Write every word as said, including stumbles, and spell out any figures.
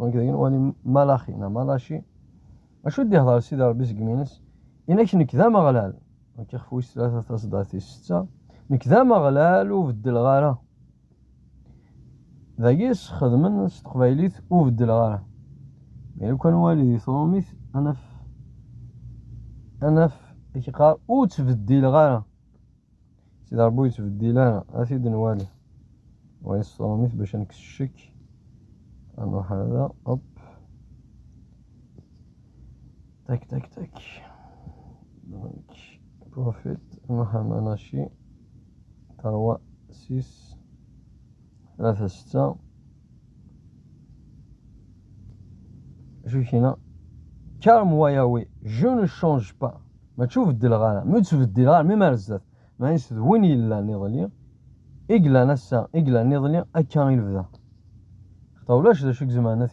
Donc dagi nwali Malachi neɣ Malachi. Acu i d-ihḍer Sidi Ṛebbi seg yimi-ines? Inak nekk d Ameɣlal. Nekk ixef wis tlata taṣeddart tis setta. Nekk d Ameɣlal ur beddleɣ ara. Dagi sxedmen s teqbaylit ur beddleɣ ara. Mi lukan nwali di trumit ad naf, ad naf amek yeqqar ur ttbeddileɣ ara. Sidi Ṛebbi ur yettbeddil ara, ad t-id-nwali. Nwali s trumit bac ad nekkes ccek. Ad nruḥ ar da, hop. Tak, tak, tak. Donc, profit, Malachi, trois, six, tlata, setta. Acu i k-yenna? Car moi, Yahweh, je ne change pas. Mačči ur beddleɣ ara, mi ur ttbeddileɣ ara, mi mar zdat. Meɛna d win yellan iḍelli, i yellan ass-a, i yellan iḍelli, akka i lebda. Xaṭer ulac d acu i izemren ad t-,